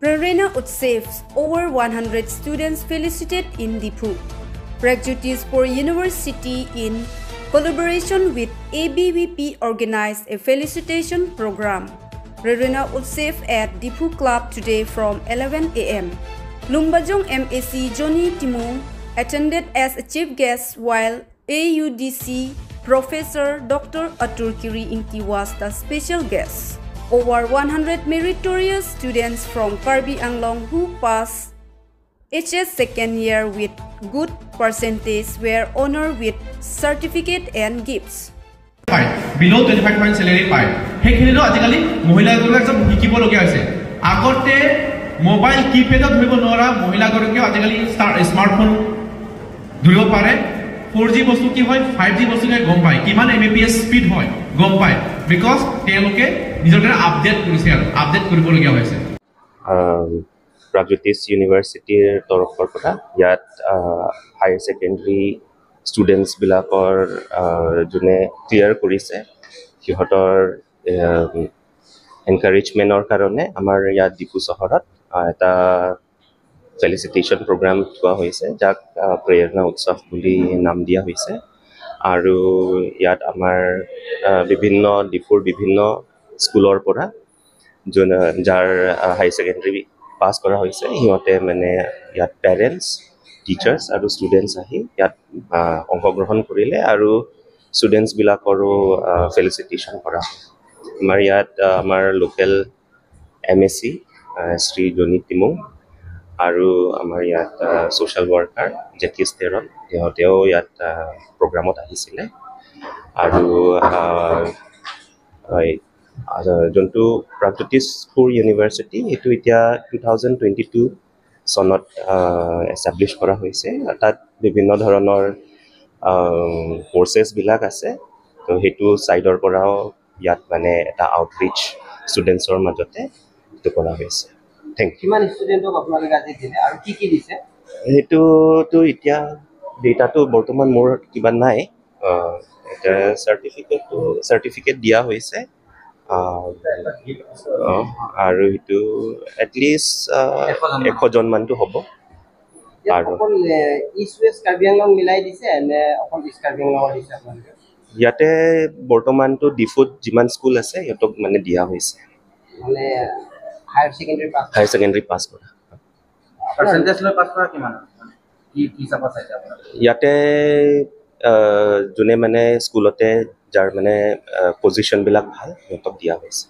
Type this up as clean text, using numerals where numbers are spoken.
Prerana Utsav, over 100 students felicitated in Diphu. Pragjyotishpur University in collaboration with ABVP organized a felicitation program, Prerana Utsav, at Diphu Club today from 11 a.m. Lumbajong MAC Johnny Timung attended as a chief guest, while AUDC Professor Dr. Atur Kiri Ingti was the special guest. Over 100 meritorious students from Karbi Anglong who passed HS second year with good percentage were honored with certificate and gifts. পায়, বিল' 25,000 celery পায়। সেইখিনিতো আজিকালি মহিলাগৰাকীয়ে চব শিকিবলগীয়া হৈছে। আগতে mobile কিপেডত ধৰিব নোৱাৰা মহিলাগৰাকীয়েও আজিকালি স্মাৰ্টফোন ধৰিব পাৰে। 4G বস্তু কি হয়, 5G বস্তু কি হয় গম পায়, কিমান এমবিপিএছ স্পীড হয় গম পায়, because তেওঁলোকে নিজৰ কাৰণে আপডেট কৰিছে আৰু আপডেট কৰিবলগীয়া হৈছে। প্ৰাগজ্যোতিষ ইউনিভাৰ্চিটিৰ তৰফৰ পৰা ইয়াত হায়াৰ ছেকেণ্ডেৰী ষ্টুডেণ্টছবিলাকৰ যোনে ক্লিয়াৰ কৰিছে, সিহঁতৰ এনকাৰেজমেণ্টৰ কাৰণে আমাৰ ইয়াত ডিফু চহৰত এটা ফেলিচিটেশ্যন প্ৰগ্ৰাম থোৱা হৈছে, যাক প্ৰেৰণা উৎসৱ বুলি নাম দিয়া হৈছে। আৰু ইয়াত আমাৰ বিভিন্ন ডিফুৰ বিভিন্ন স্কুলৰ পৰা যোন যাৰ হায়াৰ ছেকেণ্ডেৰী পাছ কৰা হৈছে, সিহঁতে মানে ইয়াত পেৰেণ্টছ, টিচাৰ্ছ আৰু ষ্টুডেণ্টছ আহি ইয়াত অংশগ্ৰহণ কৰিলে আৰু ষ্টুডেণ্টছবিলাকৰো ফেলিচিটেশ্যন কৰা হয়। আমাৰ ইয়াত আমাৰ লোকেল এমএচি শ্ৰী জনী তিমুং আৰু আমাৰ ইয়াত ছ'চিয়েল ৱৰ্কাৰ জেকিছ তেৰণ, সিহঁতেও ইয়াত প্ৰগ্ৰামত আহিছিলে। আৰু যোনটো প্ৰাগজ্যোতিষপুৰ ইউনিভাৰ্চিটি, সেইটো এতিয়া 2022 চনত এষ্টাব্লিছ কৰা হৈছে। তাত বিভিন্ন ধৰণৰ কৰ্চেছবিলাক আছে। তো সেইটো ছাইডৰ পৰাও ইয়াত মানে এটা আউটৰিচ ষ্টুডেণ্টছৰ মাজতে সেইটো কৰা হৈছে। Thank U. কিমান ষ্টুডেণ্টক আপোনালোকে আজি দিলে আৰু কি কি দিছে? সেইটোতো এতিয়া ডেটাটো বৰ্তমান মোৰ কিবা নাই। এতিয়া চাৰ্টিফিকেট দিয়া হৈছে আৰু সেইটো এটলিষ্ট 100জনমানটো হ'ব। আৰু অকল ইষ্ট ৱেষ্ট কাৰ্বি আংলং মিলাই দিছে নে অকল ইষ্ট কাৰ্বি আংলঙৰ দিছে আপোনালোকে? ইয়াতে বৰ্তমানটো ডিফুত যিমান স্কুল আছে, সিহঁতক মানে দিয়া হৈছে। মানে higher secondary pass? Higher secondary pass কৰা। পাৰ্চেণ্টেজ লৈ পাছ কৰা কিমান, কি কি হিচাপত চাইছে আপোনালোকে? ইয়াতে যোনে মানে স্কুলতে যাৰ মানে পজিশ্যনবিলাক ভাল, সিহঁতক দিয়া হৈছে।